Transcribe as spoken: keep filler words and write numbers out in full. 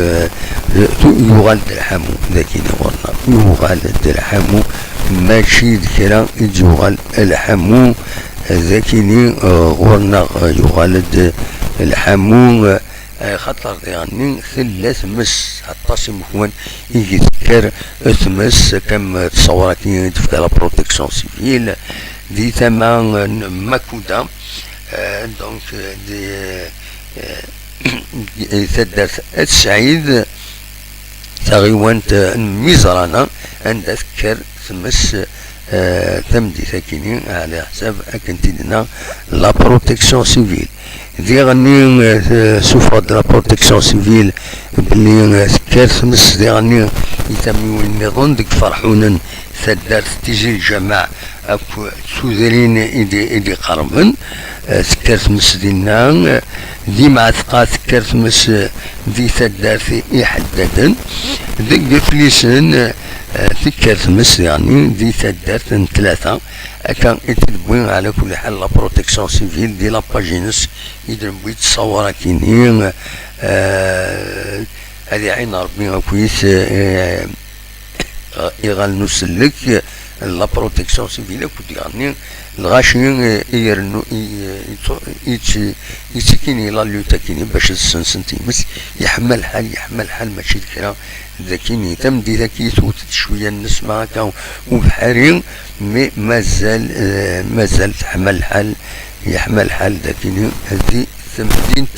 eh, tu-, yuɣal-d lḥamu, d akini ɣur-neɣ. Yuɣal-d lḥamu, mačči d kra i d-yuɣal lḥamu, d akini, eh, ɣur-neɣ, eh, yuɣal-d lḥamu, eh, xaṭer diɣenni tella tmes, aṭas imekwan i d-tekker tmes, akka am ttṣawṛat i d-tefka la protection civile, di tama n Makuda, eh, donc, eh, di, eh, di taddart At Sɛid, taɣiwant, eh, n Miẓrana, anda tekker tmes, eh, tameddit akini, ɛla ḥsab akken t-id-tenna la protection civile. Diɣenni, eh, tessuffeɣ-d la protection civile belli, eh, tekker tmes diɣenni i tamiwin nniḍen deg Ferḥunen, taddart Tizi Lǧameɛ akk tudrin i d-, i d-iqerben, eh, tekker tmes dinna, eh, di Mɛetqa tekker tmes, eh, di taddart Iḥeddaden, deg Iflisen, eh, tekker tmes diɣenni di taddart n Tlata. Akka i t-id-wwi ɛla kulli ḥal la protection civile di la page-ines i d-newwi ttṣawṛat-agi-nni, eh, ad iɛin Ṛebbi akkit, eh, iɣallen n usellek, la protection civile akked diɣenni lɣaci, eh, i irennu, i, i, i, i, i ttikini la lutte-agi-nni bac ad ssensen times. Yeḥma lḥal, yeḥma lḥal, mačči d kra. Dagi-nni tameddit-agi tewwet-d cwiya n nnesma akka ubeḥri, mais mazal, eh, mazal teḥma lḥal, yeḥma lḥal dagi-nni di temdint